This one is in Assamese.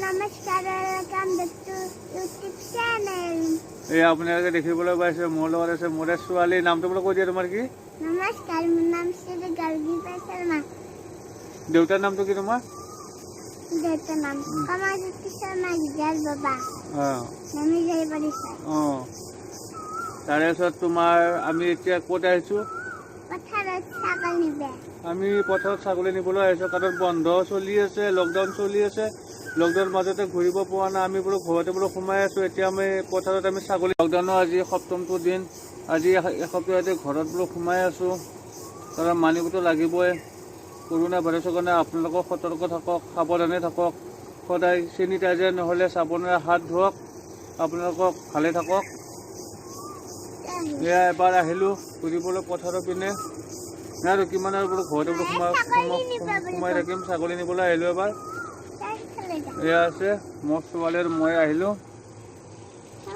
নমস্কাৰ, welcome back to YouTube channel. এই আপোনালোকে দেখিবলৈ পাইছে, মোৰ লগত আছে মোৰ ছোৱালী। নামটো বোলে কৈ দিয়া, তোমাৰ কি? নমস্কাৰ, মোৰ নাম শ্ৰী গাৰ্গী শৰ্মা। দেউতাৰ নামটো কি তোমাৰ? দেউতাৰ নাম কমাজ্যোতি শৰ্মা গিজাৰ বাবা। নামি যাই পাৰিছে। অঁ, তাৰে পিছত তোমাৰ আমি এতিয়া ক'ত আহিছোঁ? পথাৰত ছাগল নিবে। আমি পথাৰত ছাগলী নিবলৈ আহিছোঁ, কাৰণ বন্ধ চলি আছে, লকডাউন চলি আছে। লকডাউনৰ মাজতে ঘূৰিব পৰা নাই, আমি বোলো ঘৰতে বোলো সোমাই আছোঁ। এতিয়া আমি পথাৰত আমি ছাগলী, লকডাউনৰ আজি সপ্তমটো দিন। আজি এসপ্তাহতে ঘৰত বোলো সোমাই আছোঁ, কাৰণ মানিবতো লাগিবই কৰোণা ভাইৰাছৰ কাৰণে। আপোনালোকক সতৰ্ক থাকক, সাৱধানে থাকক, সদায় চেনিটাইজাৰ নহ'লে চাবোনেৰে হাত ধুৱক। আপোনালোকক ভালে থাকক। এয়া এবাৰ আহিলোঁ ঘূৰিবলৈ পথাৰৰ পিনে। নাই আৰু কিমান আৰু বোলো ঘৰতে বোলো সোমাই থাকিম। ছাগলী নিবলৈ আহিলোঁ এবাৰ। এয়া আছে মোৰ ছোৱালী আৰু মই আহিলোঁ।